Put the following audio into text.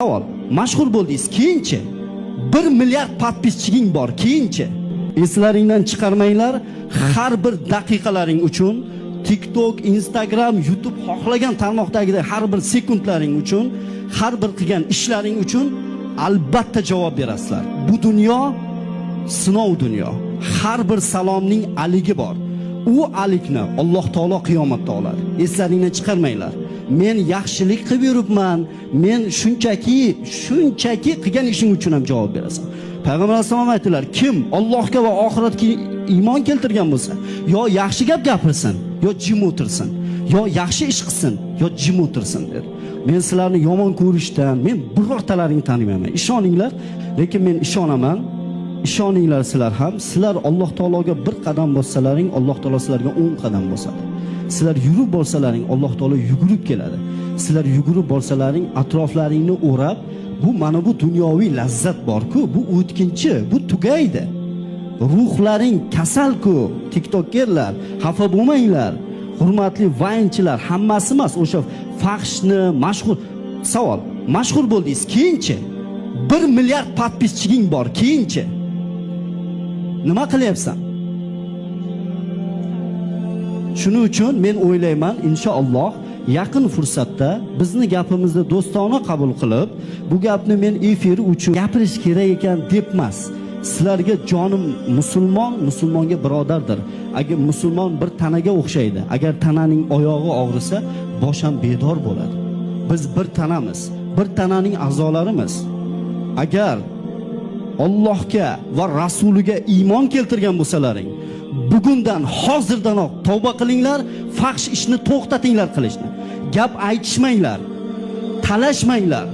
Savol: mashhur bo'ldingiz, keyinchi? 1 milliard podpischiking bor, keyinchi? Eslaringdan chiqarmanglar, har bir daqiqalaring uchun TikTok, Instagram, YouTube xohlagan tarmoqdagi har bir sekundlaring uchun, har bir qilgan ishlaring uchun albatta javob berasizlar. Bu dunyo sinov dunyo. Har bir salomning aligi bor. U alikni Alloh taolo qiyomatda oladi. Eslaringdan chiqarmanglar. Men yaxshilik qilib yuribman, men shunchaki qilgan ishing uchun ham javob berasan. Payg'ambar alayhisalom aytdilar, kim Allohga va oxiratga iymon keltirgan bo'lsa, yo yaxshi gap gapirsin, yo jim o'tirsin, yo yaxshi ish qilsin, yo jim o'tirsin dedi. Men sizlarni yomon ko'rishdan, men birortalaringni tanimayman. Ishoninglar, lekin men ishonaman. Ishoninglar sizlar ham, sizlar Alloh taologa bir qadam bossalaring, Alloh taolo sizlarga 10 qadam bosadi. Sizlar yurib borsalaring, Alloh taolo yugurib keladi. Sizlar yugurib borsalaring, atroflaringni o'rab, bu mana bu dunyoviy lazzat bor-ku, bu o'tkinchi, bu tugaydi. Ruhlaring kasal-ku, TikTokerlar, xafa bo'lmanglar. Hurmatli vaynchilar, hammasi emas, o'sha fahshni, mashhur. Savol: mashhur bo'ldingiz, keyinchi? 1 milliard podpischiking bor, keyinchi? Nima qilyapsan? Shuning uchun men o'ylayman, inshaalloh yaqin fursatda bizni gapimizni do'stona qabul qilib, bu gapni men efir uchun gapirish kerak ekan deb emas. Sizlarga jonim musulmon musulmonga birodardir. Agar musulmon bir tanaga o'xshaydi. Agar tananing oyog'i og'risa, bosh ham bedor bo'ladi. Biz bir tanamiz, bir tananing a'zolarimiz. Agar Allohga va rasuliga iymon keltirgan bo'lsalaring, bugundan hozirdanoq tavba qilinglar, fahsh ishni to'xtatinglar qilishni. Gap aytishmanglar, talashmanglar.